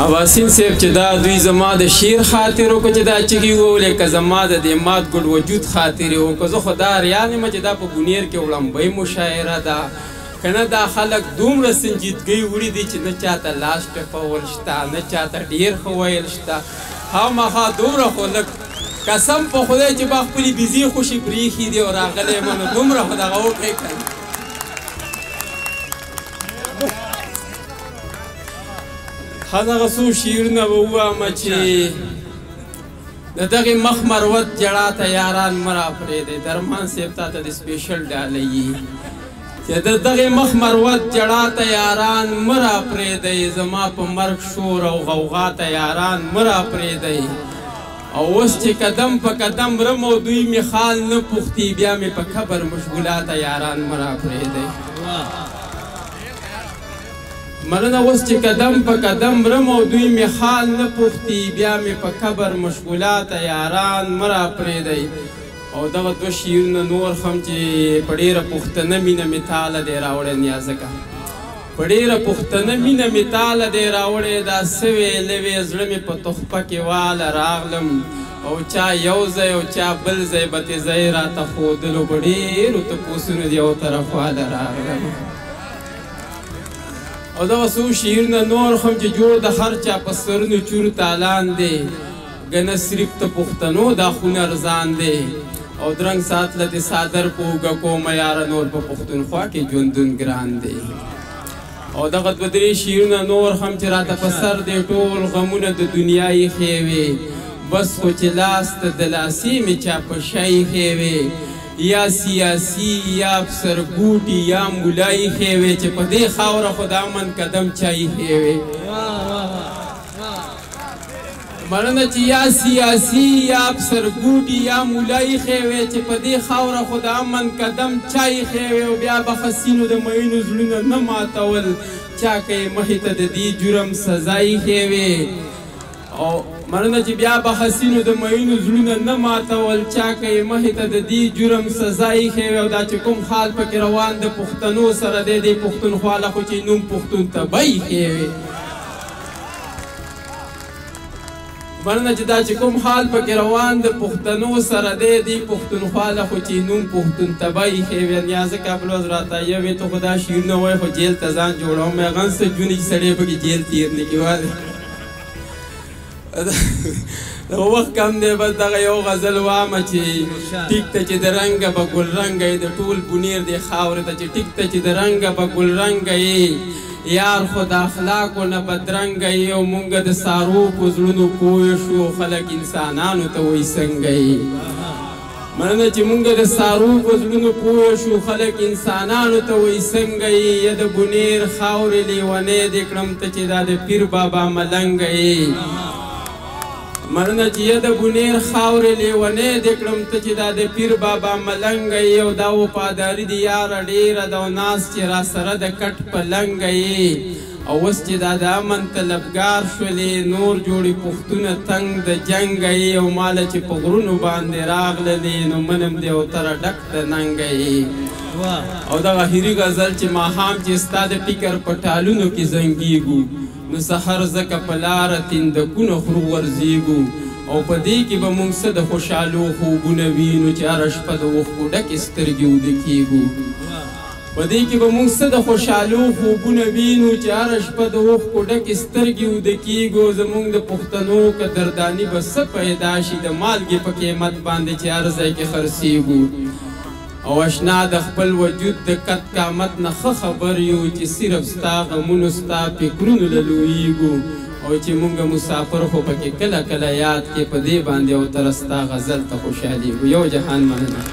اباسین صاحب چې دا دوی زما د شعر خاطر وکړو چې دا چغې وولې، که زما د دې مات ګډ وجود خاطر یې وکړو. زه خو دا ریان یم چې دا په بونیر کې وړمبۍ مشاعره ده، که نه دا خلک دومره سنجیدګۍ وړي دي چې نه چاته لاس ټپول شته، نه چاته ډېر ښه ویل شته. خامخا دومره خو لږ قسم په خدای چې ما خپلې بیزې خوشې پرېښي دي او راغلی یم، نو دومره خو دغه وکړئ که نه. ښه دغه څو شعرونه به ووایم چې د دغې مخ مروت ژړا ته یاران مه راپرېږدئ. درمان صاحب تا ته د سپیشل ډالۍ یي چې د دغې مخ مروت ژړا ته یاران مه راپرېږدئ، زما په مرګ شور او غوغا ته یاران مه راپرېږدئ. او اوس چې قدم په قدم رم او دوی مې خال نه پوښتي، بیا مې په قبر مشغولا ته یاران مه راپرېږدئ. مننه. اوس چې قدم په قدم رم او دوی مې خال نه پوښتي، بیا مې په قبر مشغولا ته یاران مه راپرېږدئ. او دغه دوه شعرونه نور هم چې په ډېره پښتنه مینه مې تاله دی راوړی، نیازکه په ډېره پښتنه مینه مې تاله دی راوړی، دا سوی لوی زړه مې په تحفه کې واله راغلم، او چا یو ځای او چا بل ځای به تې ځای راته ښودلو، په ډېرو تپوسونو د یو طرف واله راغلم. او دغه څو شعرونه نور هم چې جوړ د هر چا په سرونو چور تالان دی، ګنه صرف ته پښتنو دا خونه ارزان دی. او درنګ سات له دې څادر په اوږه کومه یاره، نور په پښتونخوا کې ژوندون ګران دی. او دغه دوه درې شعرونه نور هم چې راته په سر دی ټول غمونه د دنیا ایښی وي، بس خو چې لاس ته دلاسې مې چا په شا ایښی وي، یا سیاسي یا افسرګوټي یا ملا ایښی وي، چې په دې خاوره خو د امن قدم چا ایښی وي. مننه چې یا سیاسي یا افسرګوټي یا ملا ایښی وي، چې په دې خاوره خو د امن قدم چا ایښی وي. او بیا به حسینو د مئینو زړونه نه ماتول، چا که یې مخې ته د دې جرم سزا ایښی وي. او مننه چې بیا به حسینو د مئینو زړونه نه ماتول، چا که یې مخې ته د دې جرم سزا ایښی وي. او دا چې کوم حال پکې روان د پښتنو سره دی، دې پښتونخوا له خو چې نوم پښتون ته به ایښی وي. مننه چې دا چې کوم حال پکې روان د پښتنو سره دی، دې پښتونخوا له خو چې نوم پښتون ته به ایښی وي. نیازه کابلوز راته یوې ته خو دا شعرونه وایي، خو جیل ته ځان جوړوم، هغه څه جونې چې سړی پکې جیل تېر نه کړي. وایي د وخت کم دی، بس دغه یو غزل وامه چې ټیک ته چې د رنګه به ګل رنګه یې، د ټول بونیر دی خاورې ته چې ټیک ته چې د رنګه به ګل رنګه یې، یار خو د اخلاقو نه بدرنګه یې، او مونږ د سارو په زړونو پوه شو، خلک انسانانو ته وایي څنګه یې. مننه چې مونږ د سارو په زړونو پوه شو، خلک انسانانو ته وایي څنګه یې. یا د بونیر خاورې لیونی دې کړم ته چې دا د پیر بابا ملنګه یې. مننه چې یا د بونیر خاورې لیونی دې کړم ته چې دا د پیر بابا ملنګه یې. او دا وفاداري دې یاره ډېره ده، او ناست چې راسره د کټ په لنګه یې. او اوس چې دا د امن طلبګار شولې، نور جوړې پښتونه تنګ د جنګه یې. او ماله چې په غرونو باندې راغللې، نو منم دې او تره ډک د ننګه یې. او دغه هیري غزل چې ماښام چې ستا د فکر په ټالونو کې زنګېږو، نو سحر ځکه په لاره تیندکونه خورو ورځېږو. او په دې کې به موږ څه د خوشحالو خوبونه وینو، چې هره شپه د اوښکو ډکې سترګې ویده کېږو. په دې کې به موږ څه د خوشحالو خوبونه وینو، چې هره شپه د اوښکو ډکې سترګې ویده کېږو. زموږ د پښتنو قدرداني به څه پیدا شي، د مالګې په قیمت باندې چې هر ځای کې خرڅېږو. او اشنا د خپل وجود د قد قامت نه ښه خبر یو، چې صرف ستا غمونو ستا فکرونو له لویږو. او چې مونږ مسافر خو پکې کله کله یاد کې، په دې باندې او تر ستا غزل ته خوشحالېږو. یو جهان مننه.